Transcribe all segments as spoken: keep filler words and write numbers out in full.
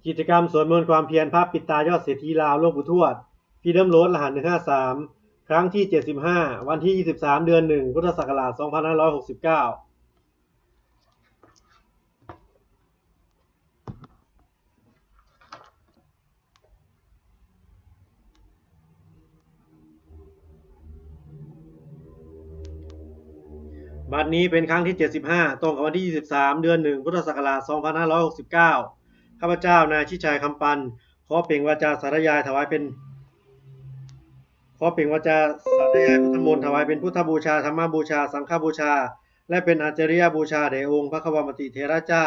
กิจกรรมสวดมนต์ความเพียรพระปิดตายอดเศรษฐีลาวหลวงปู่ทวด Freedom Road รหัส หนึ่งห้าสาม ครั้งที่ เจ็ดสิบห้า วันที่ ยี่สิบสาม เดือน หนึ่ง พุทธศักราช สองพันห้าร้อยหกสิบเก้า บัดนี้เป็นครั้งที่ เจ็ดสิบห้า ตรงกับวันที่ ยี่สิบสาม เดือน หนึ่ง พุทธศักราช สองพันห้าร้อยหกสิบเก้า ข้าพเจ้านายชิดชัย คำปัน ขอเปล่งวาจาสาธยายถวายเป็น ขอเปล่งวาจาสาธยายพุทธมนต์ถวายเป็นพุทธบูชา ธรรมบูชา สังฆบูชา และเป็นอาจาริยบูชาแด่องค์พระควัมปติเถระเจ้า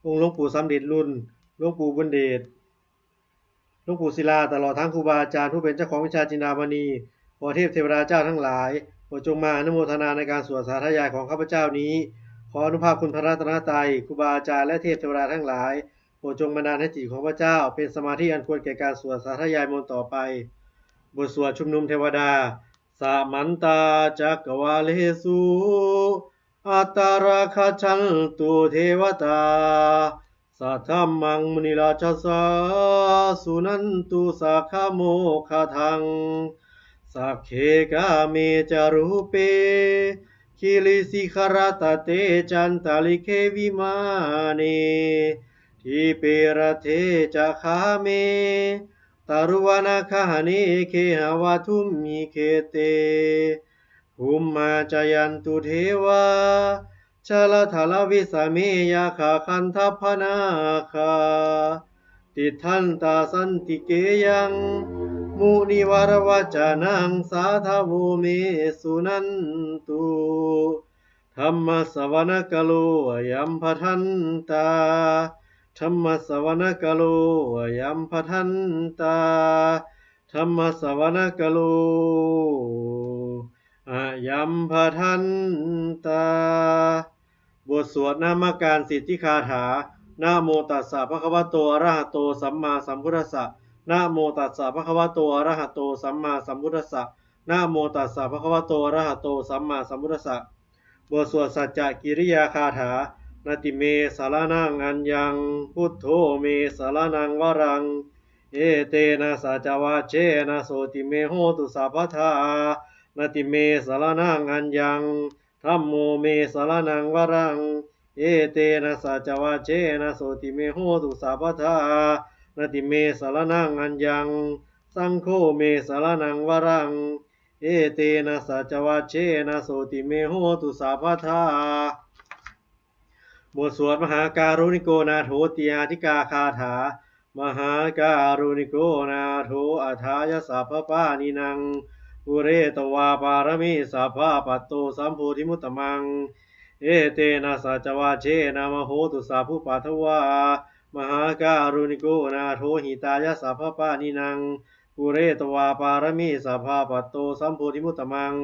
องค์หลวงปู่สำเร็จลุน หลวงปู่บุญเดช หลวงปู่ศิลา ตลอดทั้งครูบาอาจารย์ผู้เป็นเจ้าของวิชาจินดามณี ขอเทพเทวดาเจ้าทั้งหลาย โปรดจงมาอนุโมทนาในการสวดสาธยายของข้าพเจ้านี้ ขออานุภาพคุณพระรัตนตรัย ครูบาอาจารย์ และเทพเทวดาทั้งหลาย โปรดจงบันดาลให้จิตของข้าพเจ้าเป็นสมาธิอันควรแก่การสวดสาธยายมนต์ต่อไป บทสวดชุมนุมเทวดา Samantā cakkavāḷesu atrāgacchantu devatā, saddhammaṃ munirājassa suṇantu saggamokkhadaṃ. Sagge kāme ca rūpe girisikharataṭe cantalikkhe vimāne, dīpe raṭṭhe ca gāme taruvanagahane gehavatthumhi khette, bhummā cāyantu devā jalathalavisame yakkhagandhabbanāgā, tiṭṭhantā santike yaṃ munivaravacanaṃ sādhavo me suṇantu. Dhammassavanakālo ayam bhadantā. Dhammassavanakālo ayam bhadantā. Dhammassavanakālo ayam bhadantā. บทสวดนมการสิทธิคาถา Namo tassa bhagavato arahato sammāsambuddhassa. Namo tassa bhagavato arahato sammāsambuddhassa. Namo tassa bhagavato arahato sammāsambuddhassa. บทสวดสัจจกิริยาคาถา Natthi me saraṇaṃ aññaṃ, buddho me saraṇaṃ varaṃ, etena saccavajjena sotthi me hotu sabbadā. Natthi me saraṇaṃ aññaṃ, dhammo me saraṇaṃ varaṃ, etena saccavajjena sotthi me hotu sabbadā. Natthi me saraṇaṃ aññaṃ, saṅgho me saraṇaṃ varaṃ, etena saccavajjena sotthi me hotu sabbadā. บทสวดมหาการุณิโกนาโถติอาทิกาคาถา Mahākāruṇiko nātho atthāya sabbapāṇinaṃ, pūretvā pāramī sabbā patto sambodhimuttamaṃ. Etena saccavajjena mā hontu sabbupaddavā. Mahākāruṇiko nātho hitāya sabbapāṇinaṃ, pūretvā pāramī sabbā patto sambodhimuttamaṃ.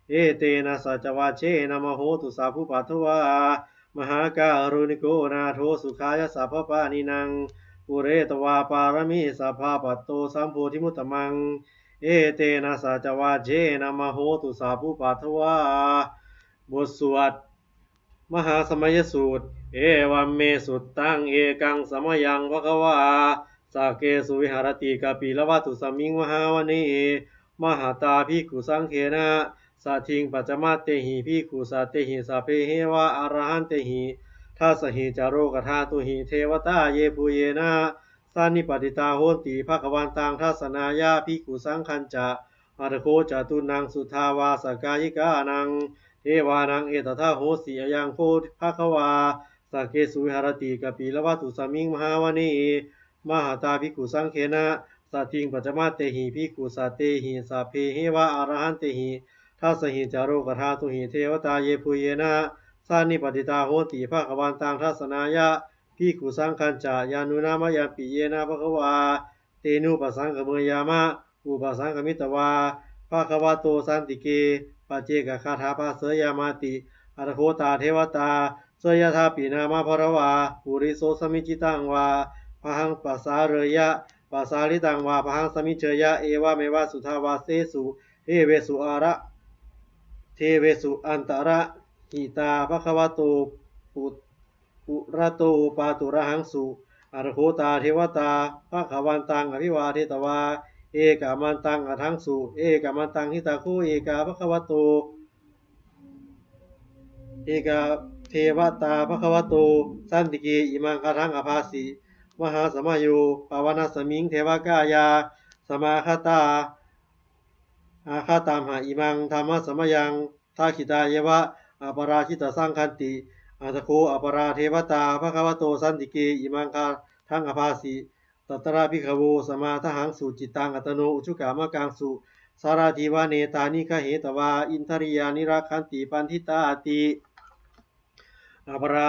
Etena saccavajjena mā hontu sabbupaddavā. Mahākāruṇiko nātho sukhāya sabbapāṇinaṃ, pūretvā pāramī sabbā patto sambodhimuttamaṃ. Etena saccavajjena mā hontu sabbupaddavā. บทสวด มหาสมัยสูตร Evaṃ me sutaṃ. Ekaṃ samayaṃ bhagavā sakkesu viharati kapilavatthusmiṃ mahāvane mahatā bhikkhusaṅghena saddhiṃ pañcamattehi bhikkhusatehi sabbeheva arahantehi. Dasahi ca lokadhātūhi devatā yebhuyyena sannipatitā honti bhagavantaṃ dassanāya bhikkhusaṅghañca. Atha kho catunnaṃ suddhāvāsakāyikānaṃ devānaṃ etadahosi: Ayaṃ kho bhagavā sakkesu viharati kapilavatthusmiṃ mahāvane mahatā bhikkhusaṅghena saddhiṃ pañcamattehi bhikkhusatehi sabbeheva arahantehi. Dasahi ca lokadhātūhi devatā yebhuyyena sannipatitā honti bhagavantaṃ dassanāya bhikkhusaṅghañca. Yannūna mayampi yena bhagavā tenupasaṅkameyyāma, upasaṅkamitvā bhagavato santike paccekagāthā bhāseyyāmāti. Atha kho tā devatā seyyathāpi nāma balavā puriso sammiñjitaṃ vā bāhaṃ pasāreyya, pasāritaṃ vā bāhaṃ sammiñjeyya, evameva suddhāvāsesu devesu ara-, devesu antarahitā bhagavato pu-, purato pāturahaṃsu. Atha kho tā devatā bhagavantaṃ abhivādetvā ekamantaṃ aṭṭhaṃsu. Ekamantaṃ ṭhitā kho ekā bhagavato ekā devatā bhagavato santike imaṃ gāthaṃ abhāsi: Mahāsamayo pavanasmiṃ devakāyā samāgatā āgatamha imaṃ dhammasamayaṃ dakkhitāyeva aparājitasaṅghanti. Atha kho aparā devatā bhagavato santike imaṃ gāthaṃ abhāsi: Tatra bhikkhavo samādahaṃsu cittaṃ attano ujukamakaṃsu sārathīva nettāni gahetvā indriyāni rakkhanti paṇḍitāti. Aparā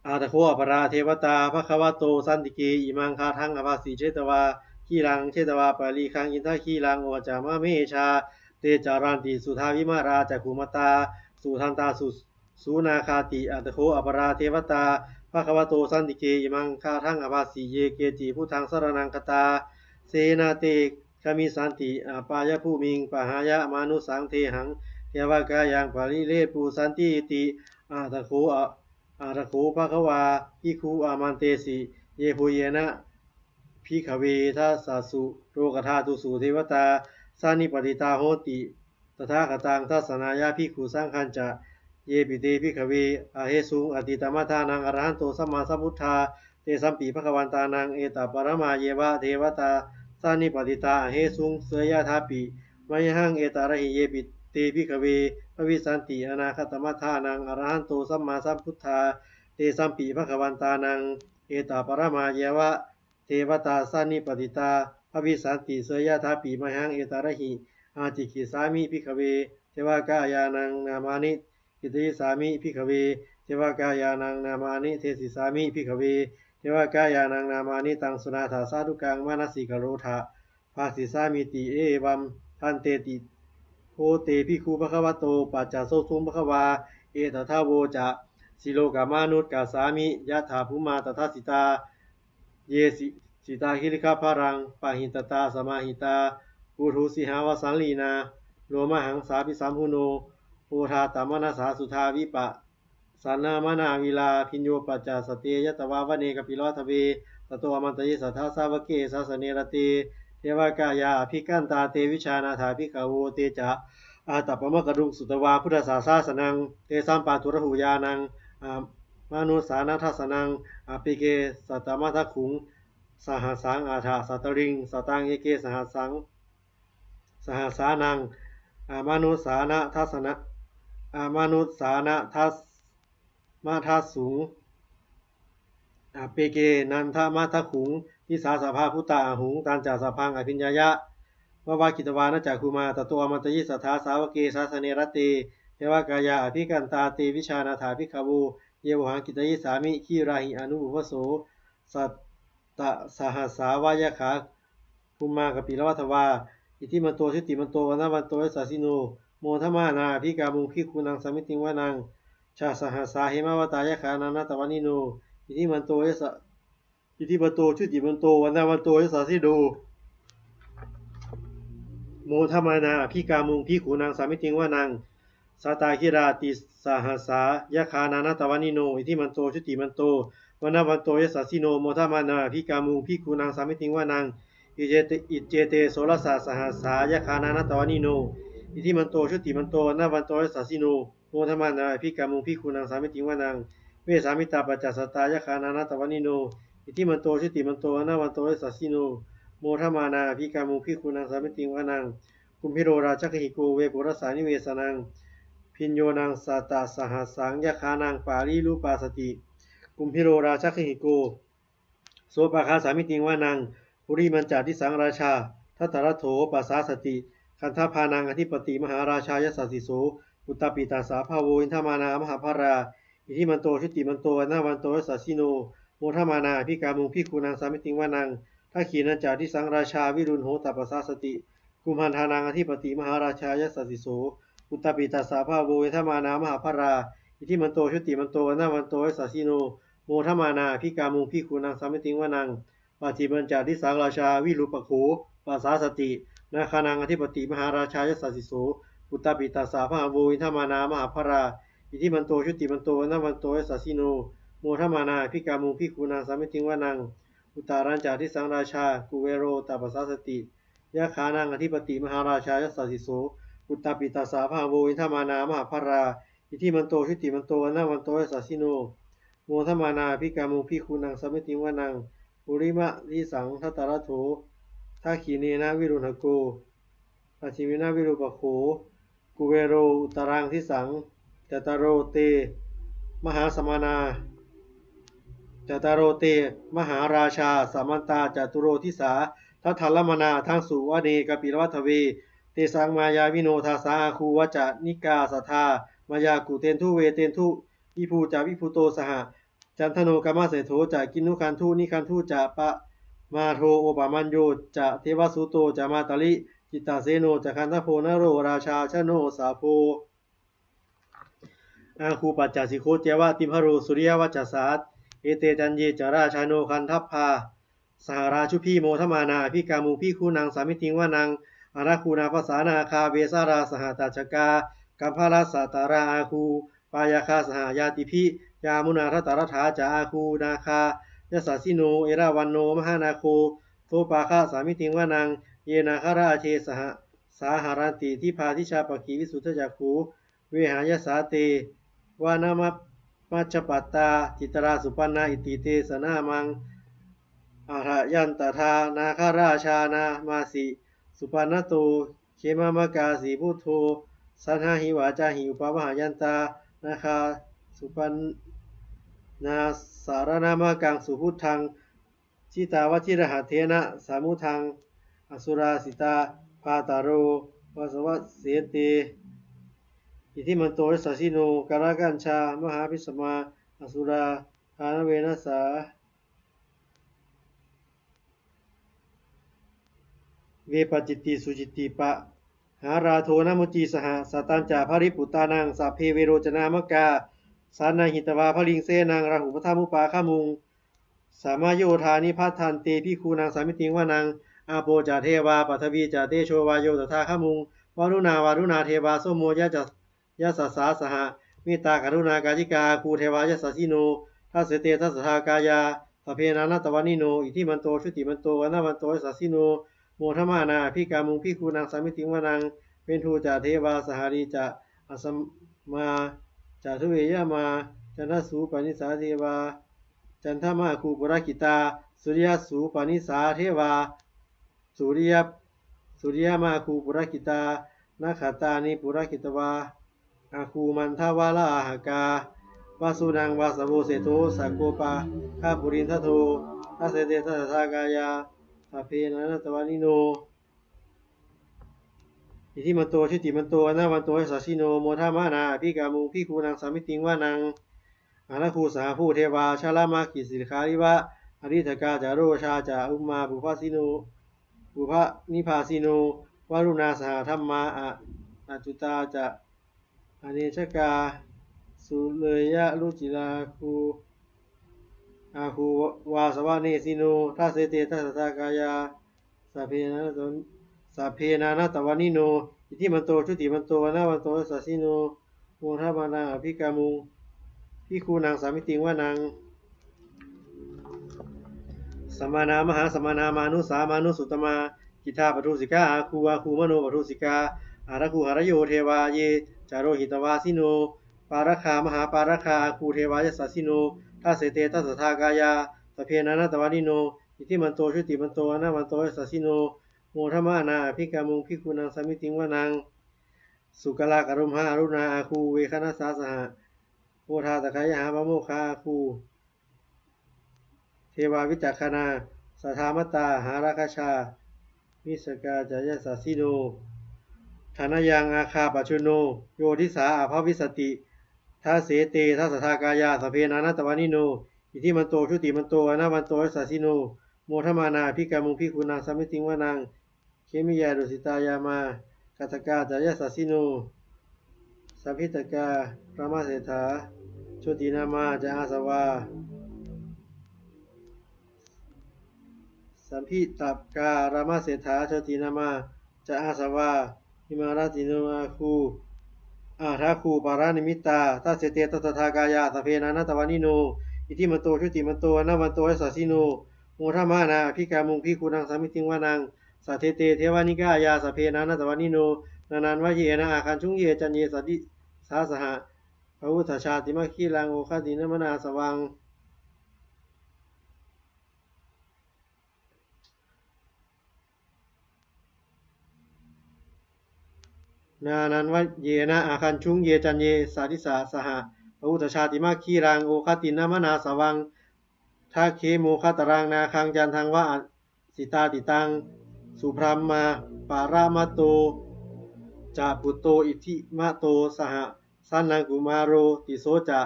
Atha kho aparā devatā bhagavato santike imaṃ gāthaṃ abhāsi: Chetvā khīlaṃ chetvā palighaṃ indakhīlaṃ ūhacca manejā te caranti suddhā vimalā cakkhumatā sudantā susunāgāti. Atha kho aparā devatā bhagavato santike imaṃ gāthaṃ abhāsi: Ye keci buddhaṃ saraṇaṃ gatāse na te gamissanti apāyabhūmiṃ pahāya mānusaṃ dehaṃ devakāyaṃ paripūressantīti. Atha kho a- Atha kho bhagavā bhikkhū āmantesi: Yebhuyyena bhikkhave dasasu lokadhātūsu devatā sannipatitā honti tathāgataṃ dassanāya bhikkhusaṅghañca. Yepi te bhikkhave ahesuṃ atītamaddhānaṃ arahanto sammāsambuddhā tesampi bhagavantānaṃ etaparamāyeva devatā sannipatitā ahesuṃ seyyathāpi mayhaṃ etarahi. Yepi te bhikkhave bhavissanti anāgatamaddhānaṃ arahanto sammāsambuddhā tesampi bhagavantānaṃ etaparamāyeva devatā sannipatitā bhavissanti seyyathāpi mayhaṃ etarahi. Ācikkhissāmi bhikkhave devakāyānaṃ nāmāni, kittayissāmi bhikkhave devakāyānaṃ nāmāni, desissāmi bhikkhave devakāyānaṃ nāmāni. Taṃ suṇātha sādhukaṃ manasikarotha bhāsissāmīti. Evaṃ bhanteti kho te bhikkhū bhagavato paccassosuṃ. Bhagavā etadavoca: Silokamanukassāmi, yattha bhummā tadassitā, ye si- sitā girigabbharaṃ, pahitattā samāhitā, puthū sīhāva sallīnā, lomahaṃsābhisambhuno, odātamanasā suddhā, vippasannamanāvilā. Bhiyyo pañcasate ñatvā, vane kāpilavatthave, tato āmantayi satthā, sāvake sāsane rate, devakāyā abhikkantā, te vijānātha bhikkhavo. Te ca ātappamakaruṃ, sutvā buddhassa sāsanaṃ, tesampāturahu ñāṇaṃ, a- manussāna dassanaṃ. Appeke satamaddakkhuṃ, sahassaṃ atha sattariṃ, sataṃ eke sahassaṃ, sahassānaṃ, amanussāna dassana- amanussāna das- madassum, appeke nāthamadakkhuṃ, disā sabbā phuṭā ahuṃ, tañca sabbaṃ abhiññāya, vavakkhitvāna cakkhumā, tato āmantayi satthā, sāvake sāsane rate, devakāyā abhikkantā, te vijānātha bhikkhavo. Ye vohaṃ kittayissāmi, girāhi anupubbaso, sattasahassā va yakkhā, bhummā kāpilavatthavā, iddhimanto jutimanto, vaṇṇavanto yasassino, modamānā abhikkāmuṃ, bhikkhūnaṃ samitiṃ vanaṃ. Chasahassā hemavatā, yakkhā nānattavaṇṇino, iddhimanto yasa- iddhimanto jutimanto, vaṇṇavanto yasassino, modamānā abhikkāmuṃ, bhikkhūnaṃ samitiṃ vanaṃ. Sātāgirā tisahassā, yakkhā nānattavaṇṇino, iddhimanto jutimanto, vaṇṇavanto yasassino, modamānā abhikkāmuṃ, bhikkhūnaṃ samitiṃ vanaṃ. Iccete- iccete soḷasasahassā, yakkhā nānattavaṇṇino, iddhimanto jutimanto, vaṇṇavanto yasassino, modamānā abhikkāmuṃ, bhikkhūnaṃ samitiṃ vanaṃ. Vessāmittā pañcasatā, yakkhā nānattavaṇṇino, iddhimanto jutimanto, vaṇṇavanto yasassino, modamānā abhikkāmuṃ, bhikkhūnaṃ samitiṃ vanaṃ. Kumbhīro rājagahiko, vepullassa nivesanaṃ, bhiyyo naṃ satasahassaṃ, yakkhānaṃ payirupāsati. Kumbhīro rājagahiko, sopāga samitiṃ vanaṃ. Purimañca disaṃ rājā, dhataraṭṭho pasāsati, gandhabbānaṃ ādhipati, mahārājā yasassi so. Puttāpi tassa bahavo, indanāmā mahabbalā, iddhimanto jutimanto, vaṇṇavanto yasassino, modamānā abhikkāmuṃ, bhikkhūnaṃ samitiṃ vanaṃ. Dakkhiṇañca disaṃ rājā, virūḷho tappasāsati, kumbhaṇḍānaṃ ādhipati, mahārājā yasassi so. Puttāpi tassa bahavo, indanāmā mahabbalā, iddhimanto jutimanto, vaṇṇavanto yasassino, modamānā abhikkāmuṃ, bhikkhūnaṃ samitiṃ vanaṃ. Pacchimañca disaṃ rājā, virūpakkho pasāsati, nāgānaṃ ādhipati, mahārājā yasassi so. Puttāpi tassa bahavo, indanāmā mahabbalā, iddhimanto jutimanto, vaṇṇavanto yasassino, modamānā abhikkāmuṃ, bhikkhūnaṃ samitiṃ vanaṃ. uttarañca disaṃ rājā kuvero tappasāsati. Yakkhānaṃ adhipati mahārājā yasassi so. Puttāpi tassa bahavo indanāmā mahabbalā, iddhimanto jutimanto vaṇṇavanto yasassino, modamānā abhikkāmuṃ bhikkhūnaṃ samitiṃ vanaṃ. Purimadisaṃ dhataraṭṭho dakkhiṇena virūḷhako, pacchimena virūpakkho, kuvero uttaraṃ disaṃ. Cattāro te mahāsamānā, cattāro te mahārājā samantā caturo disā, daddallamānā aṭṭhaṃsu vane kāpilavatthave. Tesaṃ māyāvino dāsā āgū vañcanikā saṭhā, māyā kuṭeṇḍu veṭeṇḍu viṭū ca viṭuṭo saha, candano kāmaseṭṭho ca kinnughaṇḍu nighaṇḍu ca, pamādo opamañño ca devasūto ca mātali, cittaseno ca gandhabbo naḷorājā janosabho, āgū pañcasikho ceva timbarū suriyavacchasā. Ete caññe ca rājāno gandhabbā saha rājubhi, modamānā abhikkāmuṃ bhikkhūnaṃ samitiṃ vanaṃ. Athāgū nābhasā nāgā vesālā sahatacchakā, kambalassatarā āgū pāyāgā saha ñātibhi. Yāmunā dhataraṭṭhā ca āgū nāgā yasassino, erāvaṇo mahānāgo sopāga samitiṃ vanaṃ. Ye nāgarāje sahasā haranti dibbā dijā pakkhi visuddhacakkhū, vehāyasā te vanamajjhapattā citrā supaṇṇā iti tesa nāmaṃ. Athayantadā nāgarājānamāsi, supaṇṇato khemamakāsi buddho, saṇhāhi vācāhi upavhayantā nāgā supaṇṇā saraṇamakaṃsu buddhaṃ. Jitā vajirahatthena samuddaṃ asurā sitā, bhātaro vāsavassete iddhimanto yasassino. Kālakañjā mahābhismā asurā dānaveghasā, vepacitti sucitti pahārādo namucī saha. Satañca baliputtānaṃ sabbe verocanāmakā, sannayhitvā baliṃ senaṃ rāhubhaddamupāgamuṃ. Samayodāni bhaddante bhikkhūnaṃ samitiṃ vanaṃ. Āpo ca devā paṭhavī ca tejo vāyo tadāgamuṃ, varuṇā vāruṇā devā somo yasasā saha. Mettākaruṇākāyikā āgū devā yasassino, dasete dasadhā kāyā sabbe nānattavaṇṇino, iddhimanto jutimanto vaṇṇavanto yasassino, modamānā abhikkāmuṃ bhikkhūnaṃ samitiṃ vanaṃ. Veṇḍū ca devā sahalī ca asamā ca duve yamā, candassūpanisā devā candamāgū purakkhitā, suriyassūpanisā devā suriya suriyammāgū purakkhitā, nakkhattāni purakkhitvā āgū mandavalāhakā. Vasūnaṃ vāsavo seṭṭho sakkopāga purindado, dasete dasadhā kāyā sabbe nānattavaṇṇino, iddhimanto jutimanto vaṇṇavanto yasassino, modamānā abhikkāmuṃ bhikkhūnaṃ samitiṃ vanaṃ. Athāgū sahabhū devā jalamaggisikhāriva, ariṭṭhakā ca rojā ca ummāpupphanibhāsino, varuṇā sahadhammā accutā ca anejakā, sūleyyarucirā āgū vāsavanesino, dasete dasadhā kāyā sabbe nānattavaṇṇino, iddhimanto jutimanto vaṇṇavanto yasassino, modamānā abhikkāmuṃ bhikkhūnaṃ samitiṃ vanaṃ. Samānā mahāsamānā mānusā mānusuttamā, khiḍḍāpadūsikā āgū āgū manopadūsikā, athāgū harayo devā ye ca lohitavāsino, pāragā mahāpāragā āgū devā yasassino, dasete dasadhā kāyā sabbe nānattavaṇṇino, iddhimanto jutimanto vaṇṇavanto yasassino, modamānā abhikkāmuṃ bhikkhūnaṃ samitiṃ vanaṃ. Sukkā karumhā aruṇā āgū veghanasā saha, odātagayhā pāmokkhā āgū devā vicakkhaṇā, sadāmattā hāragajā missakā ca yasassino, thanayaṃ āgā pajjunno yo disā abhivassati, dasete dasadhā kāyā sabbe nānattavaṇṇino, iddhimanto jutimanto vaṇṇavanto yasassino, modamānā abhikkāmuṃ bhikkhūnaṃ samitiṃ vanaṃ. Khemiyā tusitā yāmā kaṭṭhakā ca yasassino, lambitakā lāmaseṭṭhā jotināmā ca āsavā, lambitakā lāmaseṭṭhā jotināmā ca āsavā, imā ratino āgū athāgū paranimmitā, dasete dasadhā kāyā sabbe nānattavaṇṇino, iddhimanto jutimanto vaṇṇavanto yasassino, modamānā abhikkāmuṃ bhikkhūnaṃ samitiṃ vanaṃ. Saṭṭhete devanikāyā sabbe nānattavaṇṇino, nānattavaṇṇena āgañchuṃ ye caññe sadisā saha. Pavutthajātimakkhīlaṃ oghatiṇṇamanāsavaṃ. Nānattavaṇṇena āgañchuṃ ye caññe sadisā saha. Pavutthajātimakkhīlaṃ oghatiṇṇamanāsavaṃ. Dakkhemoghataraṃ nāgaṃ candaṃva asitātitaṃ. Subrahmā paramatto ca putto iddhimato saha. Sanaṅkumāro tisso ca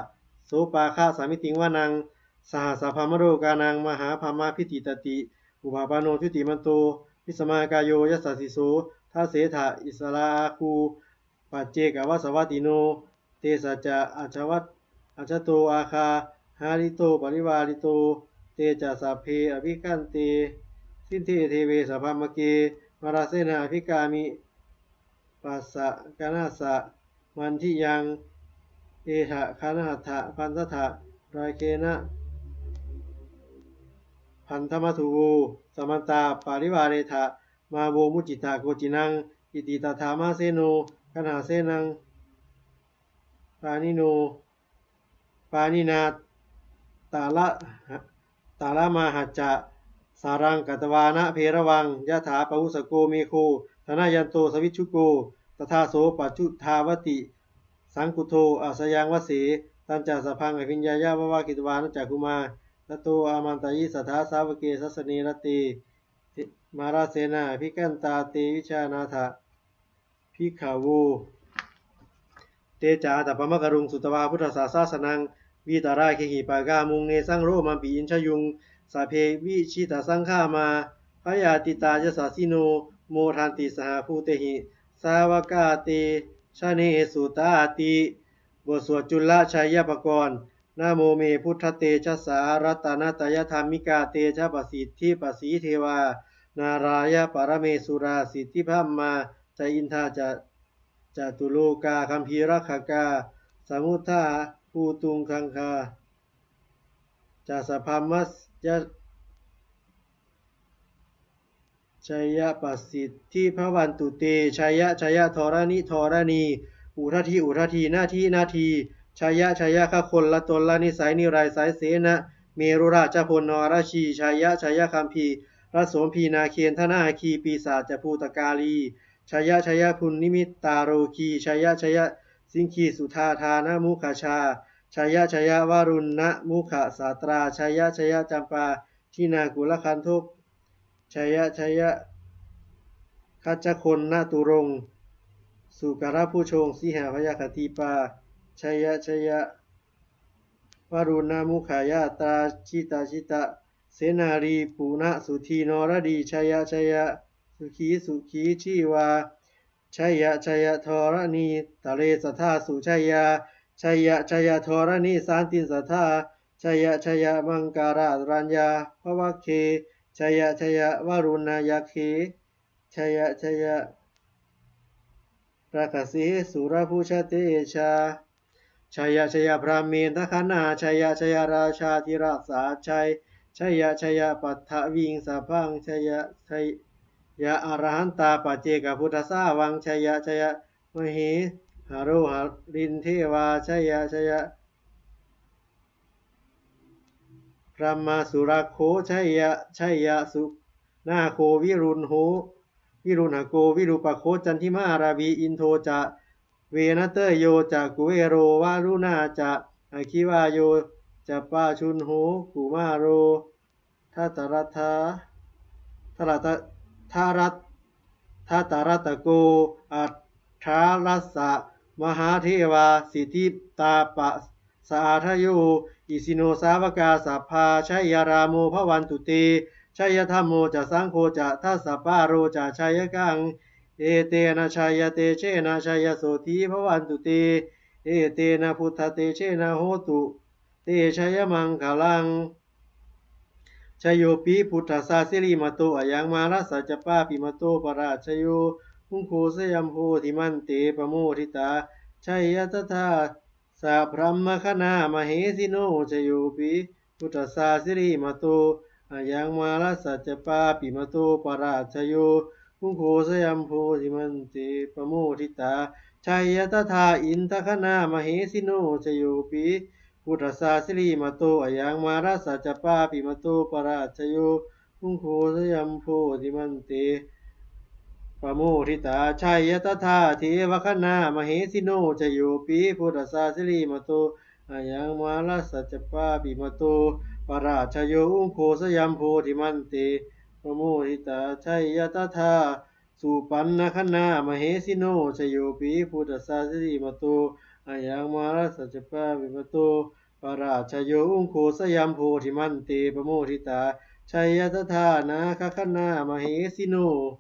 sopāga samitiṃ vanaṃ. Sahassabrahmalokānaṃ mahābrahmābhitiṭṭhati. Upapanno jutimanto bhismākāyo yasassi so. Dasettha issarā āgū paccekavasavattino. Te sañca ajjhato āgā hārito parivārito. Te ca sabbe abhikkante sinde deve sabrahmake. Mārasenā abhikkāmi passa kaṇhassa mandiyaṃ. Etha gaṇhatha bandhatha rāgena bandhamatthu vo. Samantā parivāretha mā vo muñcittha koci naṃ. Iti tattha mahāseno kaṇhasenaṃ pāṇino pāṇinā tala talamāhacca saraṃ katvāna bheravaṃ. Yathā pāvussako megho thanayanto savijjuko. Tadā so paccudāvatti saṅkuddho asayaṃ vase. Tañca sabbaṃ abhiññāya vavakkhitvāna cakkhumā. Tato āmantayi satthā sāvake sāsane rate. Mārasenā abhikkantā te vijānātha bhikkhavo. Te ca ātappamakaruṃ sutvā buddhassa sāsanaṃ. Vītarāgehi pakkāmuṃ nesaṃ lomampi iñjayuṃ. Sabbe vijitasaṅgāmā bhayātītā yasassino modanti saha bhūtehi sāvakā te janesutāti. บทสวดจุลชัยปกรณ์ Namo me buddhatejasā ratanattayadhammikā tejapasiddhi pasīdevā nārāyaparamesurā siddhibrahmā ca indā ca catulokā gambhīrakkhakā samuddā bhūtuṃ gaṅgā ca sabrahmajayapasiddhi bhavantu te. Jaya jaya dharaṇi dharaṇī udadhi udadhī nadī nadī. Jaya jaya gagonlatonlanisai niraisai sena merurājabala narajī. Jaya jaya gambhīrasombhī nāgendanāgī pisācabhūtakālī. Jaya jaya dunnimittarogī. Jaya jaya siṅgīsudādānamukhajā. Jaya jaya varuṇṇamukhasātrā. Jaya jaya campā jinakulagandhok. Jaya jaya gajagonnaturaṅga sukarabhujaṅga sīhabyagghadīpā. Jaya jaya varuṇṇamukhayātrā jita jita senārī punasuddhi naradī. Jaya jaya sukhī sukhī jīvā. Jaya jaya dharaṇītale sadā sujayā. Jaya jaya dharaṇī santin sadā. Jaya jaya maṅkararāja bhavagge. Jaya jaya varuṇṇayakkhe. Jaya jaya rakkhase surabhujatejā. Jaya jaya brahmendagaṇā. Jaya jaya rājādhirāja sājjaya. Jaya jaya paṭhaviṃ sabbaṃ. Jaya jaya arahantā paccekabuddhasāvaṃ. Jaya jaya mahesuro harindevā. Jaya jaya brahmā surakkho. Jaya jaya su nāgo viruḷho viruḷhako virūpakkho candimā ravi. Indo ca venateyyo ca kuvero varuṇā ca aggi vāyo ca pājuṇho kumāro dhataraṭṭha dharaṭṭha dharaṭṭha dharaṭṭhako aṭṭhārasa mahādevā siddhitāpa sādayo. Isino sāvakā sabbā jaya rāmo bhavantu te. Jaya dhammo ca saṅgho ca dasapālo ca jayakaṃ. Etena jayatejena jayasotthī bhavantu te. Etena buddhatejena hotu te jayamaṅgalaṃ. Jayopi buddhassa sirīmato ayaṃ mārassa ca pāpimato parājayo ugghosayam bodhimaṇḍe pamoditā jaya tadā sabrahmagaṇā mahesino. Jayopi buddhassa sirīmato ayaṃ mārassa ca pāpimato parājayo, ugghosayaṃ bodhimaṇḍe pamoditā, jaya tadā indagaṇā mahesino. Jayopi buddhassa sirīmato, ayaṃ mārassa ca pāpimato parājayo, ugghosayaṃ bodhimaṇḍe pamoditā, jaya tadā devagaṇā mahesino. Jayopi buddhassa sirīmato, ayaṃ mārassa ca pāpimato parājayo, ugghosayaṃ bodhimaṇḍe pamoditā, jaya tadā supaṇṇagaṇā mahesino. Jayopi buddhassa sirīmato, ayaṃ mārassa ca pāpimato parājayo, ugghosayaṃ bodhimaṇḍe pamoditā, jaya tadā nāgagaṇā mahesino.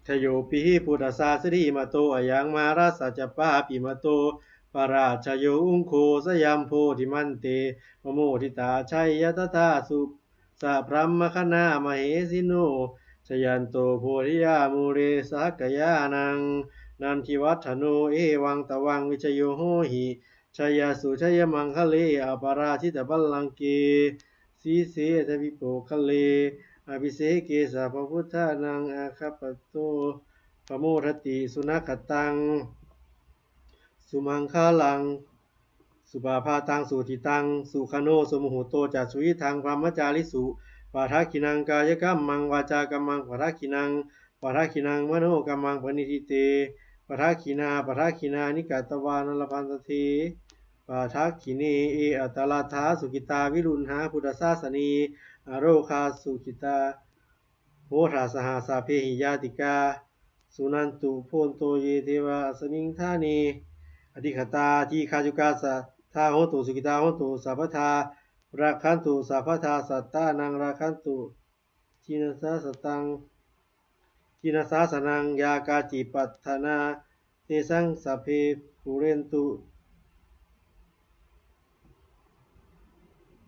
Jayopi buddhassa sirīmato, ayaṃ mārassa ca pāpimato parājayo, ugghosayaṃ bodhimaṇḍe pamoditā, jaya tadā su sabrahmagaṇā mahesino. Jayanto bodhiyā mūle sakyānaṃ nandivaḍḍhano, evaṃ tvaṃ vijayo hohi jayassu jayamaṅgale, aparājitapallaṅke sīse paṭhavipokkhare, abhiseke sabbabuddhānaṃ aggappatto pamodati. Sunakkhattaṃ sumaṅgalaṃ supabhātaṃ suhuṭṭhitaṃ, sukhaṇo sumuhutto ca suyiṭṭhaṃ brahmacārisu, padakkhiṇaṃ kāyakammaṃ vācākammaṃ padakkhiṇaṃ, padakkhiṇaṃ manokammaṃ paṇidhī te padakkhiṇā, padakkhiṇāni katvāna labhantatthe padakkhiṇe. Ye atthaladdhā sukhitā viruḷhā buddhasāsane, arogā sukhitā hotha saha sabbehi ñātikā. Suṇantu bhonto ye devā asmiṃ ṭhāne adhigatā, dīghāyukā sadā hontu, sukhitā hontu sabbadā, rakkhantu sabbadā sattānaṃ, rakkhantu jinasāsanaṃ, jinasāsanaṃ. Yā kāci patthanā tesaṃ sabbe pūrentu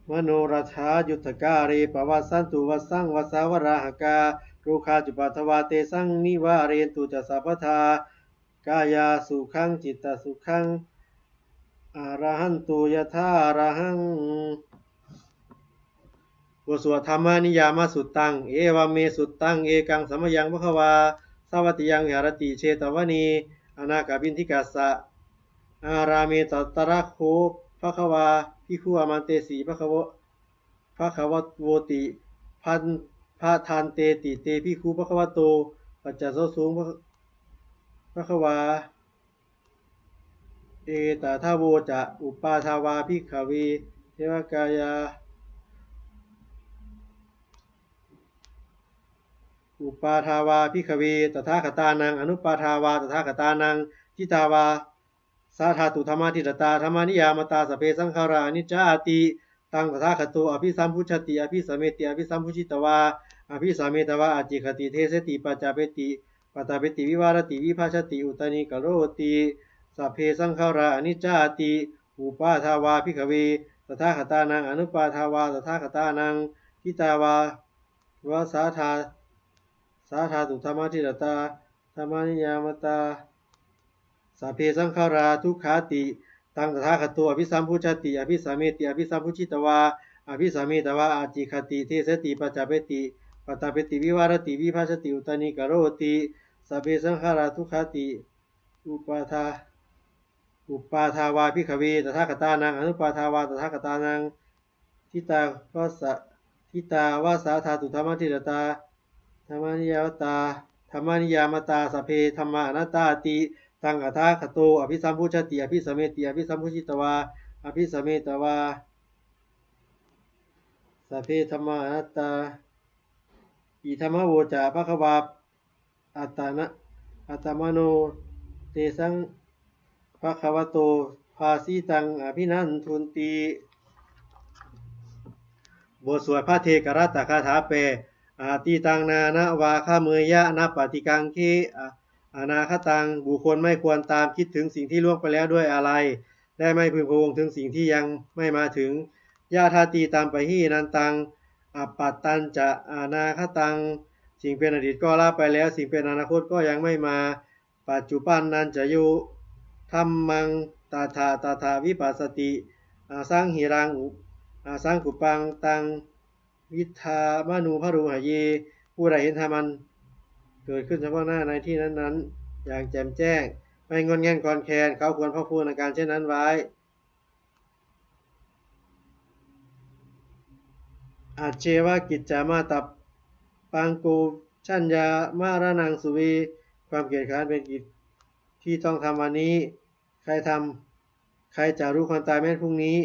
manorathā, yuttakāle pavassantu vassaṃ vassāvalāhakā, rogā cupaddavā tesaṃ nivārentu ca sabbadā, kāyāsukhaṃ cittasukhaṃ arahantu yathārahaṃ. บทสวด Dhammaniyāmasuttaṃ. Evaṃ me sutaṃ. Ekaṃ samayaṃ bhagavā sāvatthiyaṃ viharati jetavane anāthapiṇḍikassa ārāme. Tatra kho bhagavā bhikkhū āmantesi bhagavo bhagavoti bhadanteti. Te bhikkhū bhagavato paccassosuṃ. Bhagavā etadavoca: Uppādā vā bhikkhave devakāyā, uppādā vā bhikkhave tathāgatānaṃ, anuppādā vā tathāgatānaṃ, ṭhitā vā sā dhātu dhammaṭṭhitatā dhammaniyāmatā: sabbe saṅkhārā aniccāti. Taṃ tathāgato abhisambujjhati abhisameti, abhisambujjhitvā abhisametvā ācikkhati deseti paññapeti paṭṭhapeti vivarati vibhajati uttānīkaroti: sabbe saṅkhārā aniccāti. Uppādā vā bhikkhave tathāgatānaṃ, anuppādā vā tathāgatānaṃ, ṭhitā vā sā dhā sā dhātu dhammaṭṭhitatā dhammaniyāmatā: sabbe saṅkhārā dukkhāti. Taṃ tathāgato abhisambujjhati abhisameti, abhisambujjhitvā abhisametvā ācikkhati deseti paññapeti paṭṭhapeti vivarati vibhajati uttānīkaroti: sabbe saṅkhārā dukkhāti. Uppādā uppādā vā bhikkhave tathāgatānaṃ, anuppādā vā tathāgatānaṃ, ṭhitā vā sā ṭhitā vā sā dhātu dhammaṭṭhitatā dhammaniyāmatā dhammaniyāmatā: sabbe dhammā anattāti. Taṃ tathāgato abhisambujjhati abhisameti, abhisambujjhitvā abhisametvā sabbe dhammā anattā. Idamavoca bhagavā. Attana attamano tesaṃ bhagavato bhāsitaṃ abhinandunti. บทสวด Bhaddekarattagāthā แปล Atītaṃ nānvāgameyya nappaṭikaṅkhe anāgataṃ. บุคคลไม่ควรตามคิดถึงสิ่งที่ล่วงไปแล้วด้วยอาลัย และไม่พึงพะวงถึงสิ่งที่ยังไม่มาถึง Yadatītampahīnantaṃ appattañca anāgataṃ. สิ่งเป็นอดีตก็ละไปแล้ว สิ่งเป็นอนาคตก็ยังไม่มา Paccuppannañca yo dhammaṃ tattha tattha vipassati asaṃhiraṃ asaṅkuppaṃ taṃ viddhā manubrūhaye ผู้ใดเห็นธรรมอันเกิดขึ้นเฉพาะหน้าในที่นั้นๆ อย่างแจ่มแจ้ง ไม่ง่อนแง่นคลอนแคลน เขาควรพอกพูนอาการเช่นนั้นไว้ Ajjeva kiccamātappaṃ ko jaññā maraṇaṃ suve ความเกียจคร้านเป็นกิจที่ต้องทำวันนี้ ใครทำ ใครจะรู้ความตายแม้พรุ่งนี้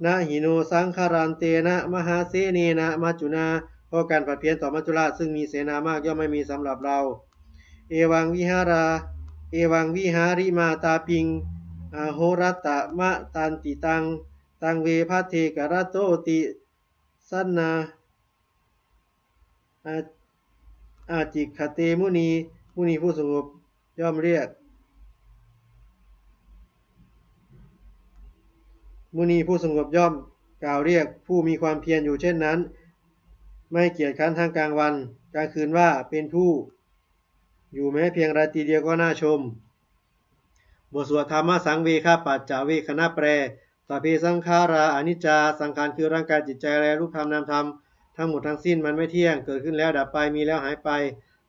Na hi no saṅgarantena mahāsenena maccunā เพราะการผัดเพี้ยนต่อมัจจุราชซึ่งมีเสนามากย่อมไม่มีสำหรับเรา Evaṃ vihāra evaṃ vihārimātāpiṃ ahorattamatanditaṃ taṃ ve bhaddekarattoti saṇhā a- ācikkhate muni มุนีผู้สงบย่อมเรียก มุนีผู้สงบย่อมกล่าวเรียกผู้มีความเพียรอยู่เช่นนั้น ไม่เกียจคร้านทั้งกลางวันกลางคืนว่าเป็นผู้ อยู่แม้เพียงราตรีเดียวก็น่าชม บทสวดธรรมสังเวคปัจจเวกขณะแปล Sabbe saṅkhārā aniccā สังขารคือร่างกายจิตใจและรูปธรรมนามธรรม ทั้งหมดทั้งสิ้นมันไม่เที่ยง เกิดขึ้นแล้วดับไป มีแล้วหายไป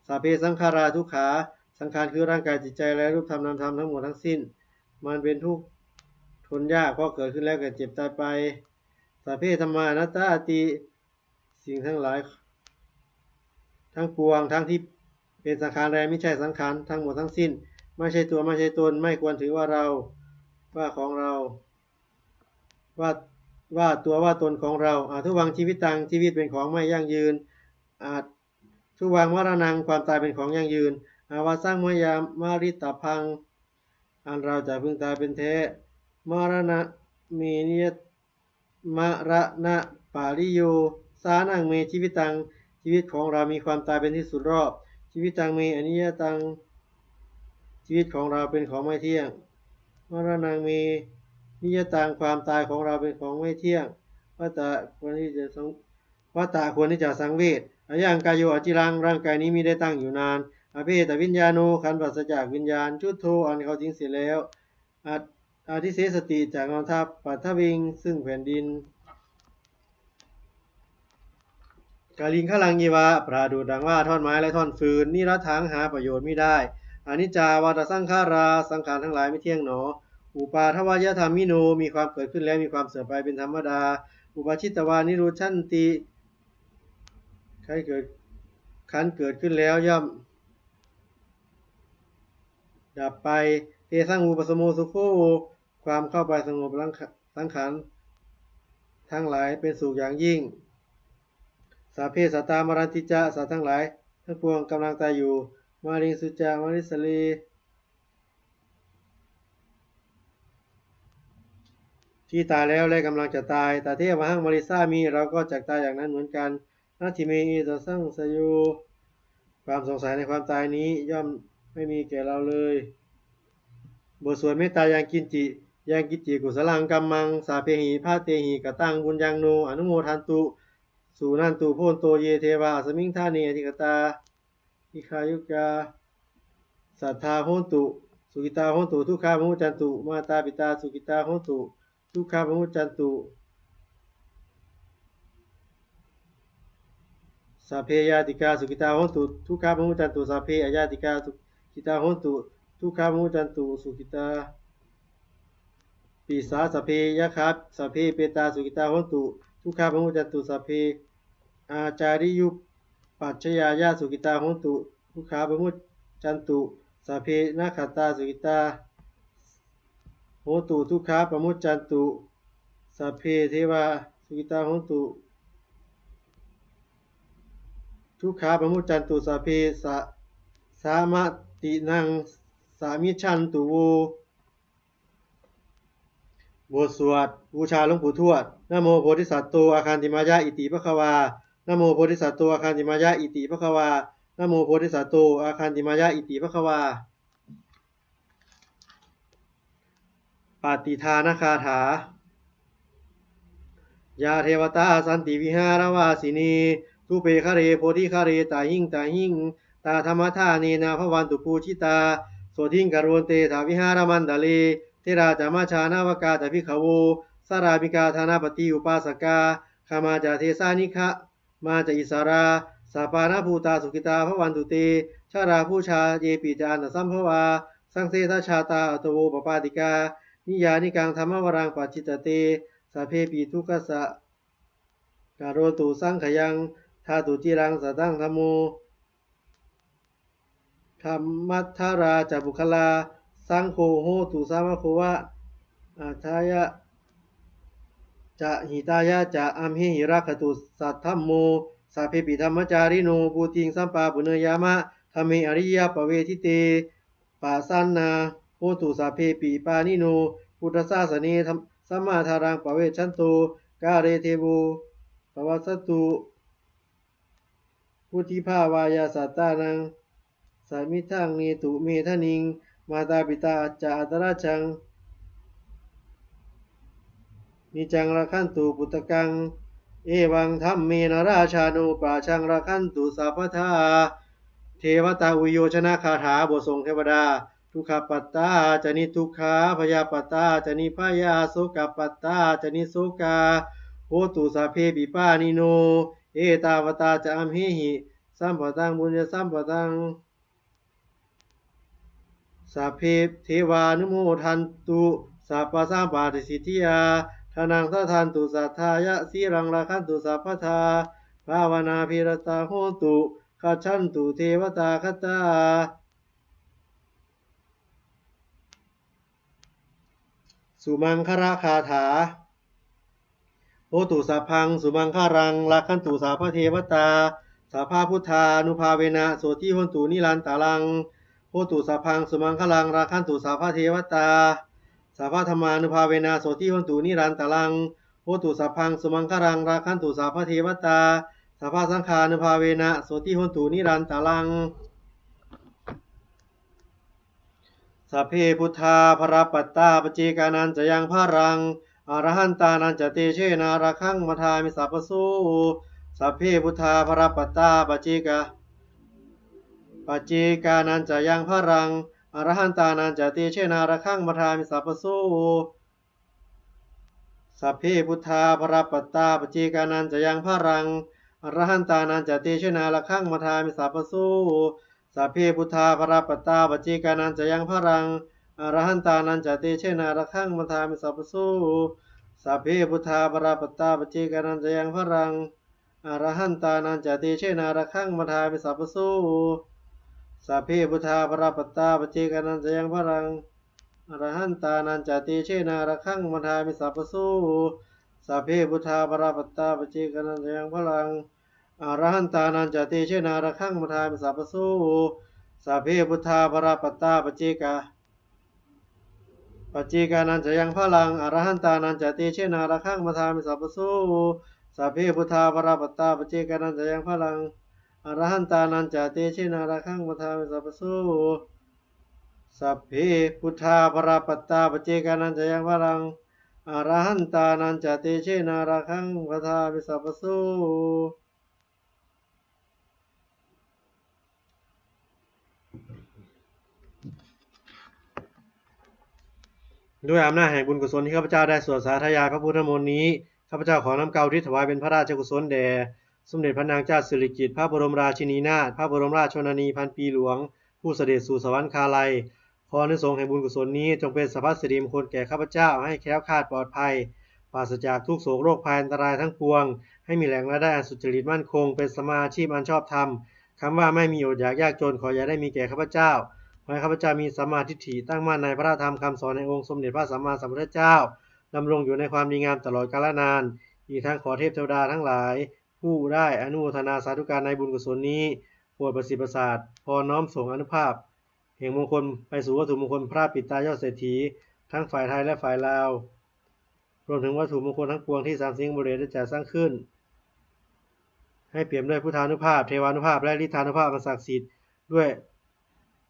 Sabbe saṅkhārā dukkhā สังขารคือร่างกายจิตใจและรูปธรรมนามธรรมทั้งหมดทั้งสิ้น มันเป็นทุกข์ทนยาก เพราะเกิดขึ้นแล้วแก่เจ็บตายไป Sabbe dhammā anattāti สิ่งทั้งหลายทั้งปวง ทั้งที่เป็นสังขารและมิใช่สังขาร ทั้งหมดทั้งสิ้น ไม่ใช่ตัว ไม่ใช่ตน ไม่ควรถือว่าเรา ว่าของเรา ว่า ว่าตัวว่าตนของเรา Adhuvaṃ jīvitaṃ ชีวิตเป็นของไม่ยั่งยืน Adhuvaṃ maraṇaṃ ความตายเป็นของยั่งยืน Avassaṃ mayā maritabbaṃ อันเราจะพึงตายเป็นแท้ Maraṇa me niyat maraṇapariyosānaṃ me jīvitaṃ ชีวิตของเรามีความตายเป็นที่สุดรอบ Jīvitaṃ me aniyataṃ ชีวิตของเราเป็นของไม่เที่ยง Maraṇaṃ me niyataṃ ความตายของเราเป็นของไม่เที่ยง Vata ควรที่จะสัง Vata ควรที่จะสังเวช Ayaṃ kāyo aciraṃ ร่างกายนี้มิได้ตั้งอยู่นาน Apetaviññāṇo ครั้นปราศจากวิญญาณ Chuḍḍho อันเขาทิ้งเสียแล้ว Ad- Adhisessati จักนอนทับ Paṭhaviṃ ซึ่งแผ่นดิน Kaliṅgaraṃ iva ประดุจดังว่าท่อนไม้และท่อนฟืน Niratthaṃ หาประโยชน์มิได้ Aniccā vata saṅkhārā สังขารทั้งหลายไม่เที่ยงหนอ Uppādavayadhammino มีความเกิดขึ้นแล้วมีความเสื่อมไปเป็นธรรมดา Uppajjitvā nirujjhanti ใครเกิด ครั้นเกิดขึ้นแล้วย่อม ดับไป Tesaṃ vūpasamo sukho ความเข้าไปสงบสังข- สังขารทั้งหลายเป็นสุขอย่างยิ่ง Sabbe sattā maranti ca สัตว์ทั้งหลายทั้งปวงกำลังตายอยู่ Mariṃsu ca marissare ที่ตายแล้วและกำลังจะตาย Tathevāhaṃ marissāmi เราก็จักตายอย่างนั้นเหมือนกัน Natthi me ettha saṃsayo ความสงสัยในความตายนี้ย่อมไม่มีแก่เราเลย บทสวดเมตตายังกิญจิ Yaṃ kiñci kusalaṃ kammaṃ sabbehi ñātehi kataṃ puññaṃ no anumodantu suṇantu bhonto ye devā asmiṃ ṭhāne adhigatā dīghāyukā sadā hontu sukhitā hontu dukkhā pamuccantu. Mātā pitā sukhitā hontu dukkhā pamuccantu. Sabbe ñātikā sukhitā hontu dukkhā pamuccantu. Sabbe añātikā sukhitā hontu dukkhā pamuccantu. Sukhitā pisā sabbe yakkhā sabbe petā sukhitā hontu dukkhā pamuccantu. Sabbe ācariyupajjhāyā sukhitā hontu dukkhā pamuccantu. Sabbe nakkhattā sukhitā hontu dukkhā pamuccantu. Sabbe devā sukhitā hontu dukkhā pamuccantu. Sabbe sa- samatiṃ samijjhantu vo. บทสวดบูชาหลวงปู่ทวด Namo bodhisatto āgantimāya iti bhagavā. Namo bodhisatto āgantimāya iti bhagavā. Namo bodhisatto āgantimāya iti bhagavā. Pattidānagāthā. Yā devatā santi vihāravāsinī thūpe ghare bodhighare tahiṃ tahiṃ, tā dhammadānena bhavantu pūjitā, sotthiṃ karontedha vihāramaṇḍale. Therā ca majjhā navakā ca bhikkhavo, sārāmikā dānapatī upāsakā, gāmā ca desā niga- mā ca issarā. Sappāṇabhūtā sukhitā bhavantu te. Jalābujā yepi ca aṇḍasambhavā, saṃsedajātā athavopapātikā, niyyānikaṃ dhammavaraṃ paṭicca te, sabbepi dukkhassa karontu saṅkhayaṃ. Ṭhātu ciraṃ sataṃ dhammo, dhammaddharā ca puggalā, saṅgho hotu samaggo va, atthāya ca hitāya ca. Amhehi rakkhatu saddhammo, sabbepi dhammacārino, vuḍḍhiṃ sampāpuṇeyyāma, dhamme ariyappavedite. Pasannā hontu sabbepi pāṇino, buddhasāsane sammā dhāraṃ pavecchanto, kāle devo pavassatu, vuḍḍhibhāvāya sattānaṃ, samiddhaṃ netu medaniṃ. Mātā pitā ca atrajaṃ, niccaṃ rakkhantu puttakaṃ, evaṃ dhammena rājāno, pajaṃ rakkhantu sabbadā. เทวตาอุยโยชนคาถา บทส่งเทวดา Dukkhappattā ca niddukkhā, bhayappattā ca nibbhayā, sokappattā ca nissokā, hontu sabbepi pāṇino. Ettāvatā ca amhehi, sambhataṃ puññasampadaṃ, sabbe devānumodantu, sabbasampattisiddhiyā. Dānaṃ dadantu saddhāya, sīlaṃ rakkhantu sabbadā, bhāvanābhiratā hontu, gacchantu devatāgatā. Sumaṅgalagāthā. Hotu sabbaṃ sumaṅgalaṃ, rakkhantu sabbadevatā, sabbabuddhānubhāvena, sotthī hontu nirantaraṃ. Hotu sabbaṃ sumaṅgalaṃ, rakkhantu sabbadevatā, sabbadhammānubhāvena, sotthī hontu nirantaraṃ. Hotu sabbaṃ sumaṅgalaṃ, rakkhantu sabbadevatā, sabbasaṅghānubhāvena, sotthī hontu nirantaraṃ. Sabbe buddhā balappattā, paccekānañca yaṃ balaṃ, arahantānañca tejena, rakkhaṃ bandhāmi sabbaso. Sabbe buddhā balappattā, pacceka, paccekānañca yaṃ balaṃ, arahantānañca tejena, rakkhaṃ bandhāmi sabbaso. Sabbe buddhā balappattā, paccekānañca yaṃ balaṃ, arahantānañca tejena, rakkhaṃ bandhāmi sabbaso. Sabbe buddhā balappattā, paccekānañca yaṃ balaṃ, arahantānañca tejena, rakkhaṃ bandhāmi sabbaso. Sabbe buddhā balappattā, paccekānañca yaṃ balaṃ, arahantānañca tejena, rakkhaṃ bandhāmi sabbaso. Sabbe buddhā balappattā, paccekānañca yaṃ balaṃ, arahantānañca tejena, rakkhaṃ bandhāmi sabbaso. Sabbe buddhā balappattā, paccekānañca yaṃ balaṃ, arahantānañca tejena, rakkhaṃ bandhāmi sabbaso. Sabbe buddhā balappattā, pacceka, paccekānañca yaṃ balaṃ, arahantānañca tejena, rakkhaṃ bandhāmi sabbaso. Sabbe buddhā balappattā, paccekānañca yaṃ balaṃ, arahantānañca tejena, rakkhaṃ bandhāmi sabbaso. Sabbe buddhā balappattā, paccekānañca yaṃ balaṃ, arahantānañca tejena, rakkhaṃ bandhāmi sabbaso. ด้วยอำนาจแห่งบุญกุศลที่ข้าพเจ้าได้สวดสาธยายพระพุทธมนต์นี้ ข้าพเจ้าขอน้อมเกล้าอุทิศถวายเป็นพระราชกุศลแด่ สมเด็จพระนางเจ้าสิริกิติ์ พระบรมราชินีนาถ พระบรมราชชนนีพันปีหลวง ผู้เสด็จสู่สวรรคาลัย ขออานิสงส์แห่งบุญกุศลนี้จงเป็นสรรพสิริมงคลแก่ข้าพเจ้า ให้แคล้วคลาดปลอดภัย ปราศจากทุกข์โศกโรคภัยอันตรายทั้งปวง ให้มีแหล่งรายได้อันสุจริตมั่นคง เป็นสัมมาอาชีพอันชอบธรรม คำว่าไม่มีอดอยากยากจน ขออย่าได้มีแก่ข้าพเจ้า ขอให้ข้าพเจ้ามีสัมมาทิฏฐิ ตั้งมั่นในพระธรรมคำสอนแห่งองค์สมเด็จพระสัมมาสัมพุทธเจ้า ดำรงอยู่ในความดีงามตลอดกาลนาน อีกทั้งขอเทพเทวดาทั้งหลาย ผู้ได้อนุโมทนาสาธุการในบุญกุศลนี้ โปรดประสิทธิ์ประสาทพรน้อมส่งอานุภาพ แห่งมงคลไปสู่วัตถุมงคลพระปิดตายอดเศรษฐี ทั้งฝ่ายไทยและฝ่ายลาว รวมถึงวัตถุมงคลทั้งปวงที่สามสิงห์บุรีได้จัดสร้างขึ้น ให้เปี่ยมด้วยพุทธานุภาพ เทวานุภาพ และฤทธานุภาพอันศักดิ์สิทธิ์ ด้วย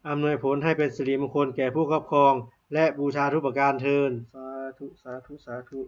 อำนวยผลให้เป็นสิริมงคลแก่ผู้ครอบครอง และบูชาทุกประการเทอญ สาธุ สาธุ สาธุ